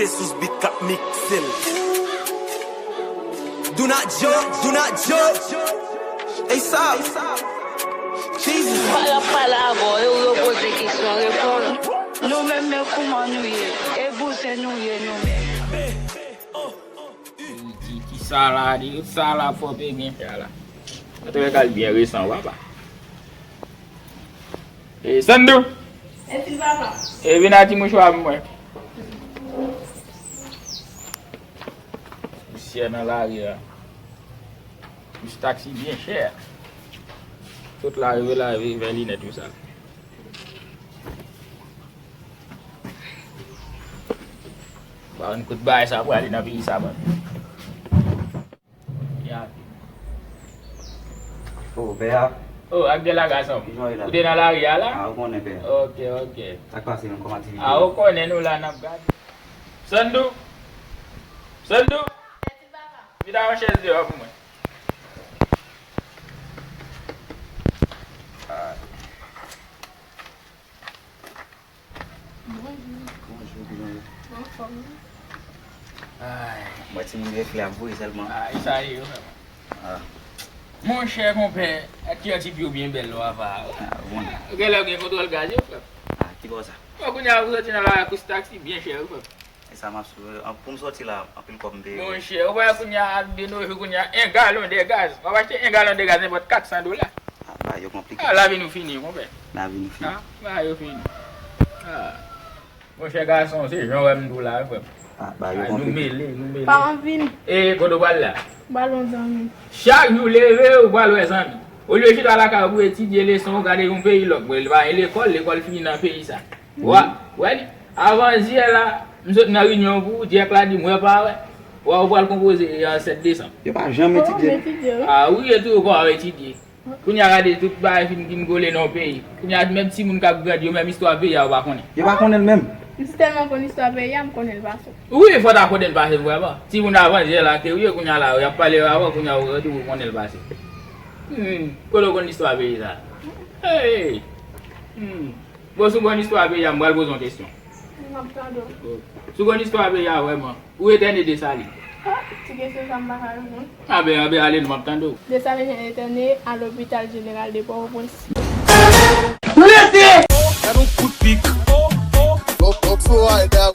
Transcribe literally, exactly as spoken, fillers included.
Jesus beat k ap mikse l. Do not joke, do not joke. Ey sa. Jesus. Pale ap pale avè w, yo poze kesyon, reponn. Nou menm, men kouman nou ye? E bouzen nou ye nou menm. Ki, ki sa la, di, sa la fò pe byen fè la. Antouka, l byen resan, papa. E Sandou! Esi papa. E vin a ti mouchwa pou mwen. Pousyè nan lari a. Plis taksi byen chè. Tout lari yo lave vè linèt yo sal. Ba yon kout bagay sa prale nan peyi sa, man. Ya. Oh, pè a. Oh, ak de la gason. Kijan w ye la? Ou te nan lari a la? Ah, ou konnen, pè a. Ok, ok. Sa k pase menm kòm aktivite? Ah, ou konnen nou la n ap gade. Sandou! Sandou! Vin a yon chèz deyò pou mwen. Ah. Bonjou, kijan w ye? Anfòm. Ay. Mwen timoun refle ap voye sèlman. Ay, sa ye yo, frè. Ah, Monchè, konpè, ak ti pipi w byen bèl lwa va. ah, bon. Ou genlè gen kontwòl gaz yo, frè. Ah, ki bò sa? Bon, kounye a ou soti nan lari ak kous taksi byen chè, wi, frè. E sa m ap sou, an, pou m soti la, anpil kòb m peye. Monchè, ou wè kounye a ak de no jou kounye a, en galon de gaz. W ap achte en galon de gaz nenpòt kat san dola. Ah, bagay yo konplike. Ah, lavi nou fini, konpè. Lavi nou fini. Ah, bagay yo fini. Ah. Monchè gason, se jan w wè m di w la, wi, frè. Ah, bagay yo Ah, nou konplike. Mele, nou mele. Pa anvi n. E kote w pral la? Ba l yon zanmi. Chak jou leve, ou pral wè zanmi. Olye chita lakay ou pou etidye leson, ou gade yon peyi lòk. Bon, li pa gen lekòl, lekòl fini nan peyi sa. Wa, wè li. Avan yè la, m sot nan reyinyon pou Djèk la di m wè pa wè. Wa, ou pral konpoze e an sèt desanm. Yo pa janm etidye. Etidye, wi. Ah wi, e tou ou pa etidye. Kounye a gade tout bagay fin, fin gole nan yon peyi. Kounye a menm timoun k ap grandi yo, menm istwa peyi a yo pa konnen. Yo pa konnen l menm. M tèlman konn istwa peyi a, m konnen l pa fo. Wi, fò ta konnen l pa se vrèman. Timoun avan yè la ke wi, kounye a la, y ap pale yo avan, kounye a ou, ou konnen l pase. Hmm, kote w konn istwa peyi sa? Hey! Hmm. Bon, si w konn istwa peyi a, m pral poze yon kesyon. M ap tande w. Si w konn istwa peyi a vrèman, ou etène Desalin? Ah, ti kesyon sa m pa ka reponn. Anben, anben, ale non, m ap tande w. Desalin etène a lopital jeneral de Pòtoprens. Gad yon kout pik. Go, go, Florida,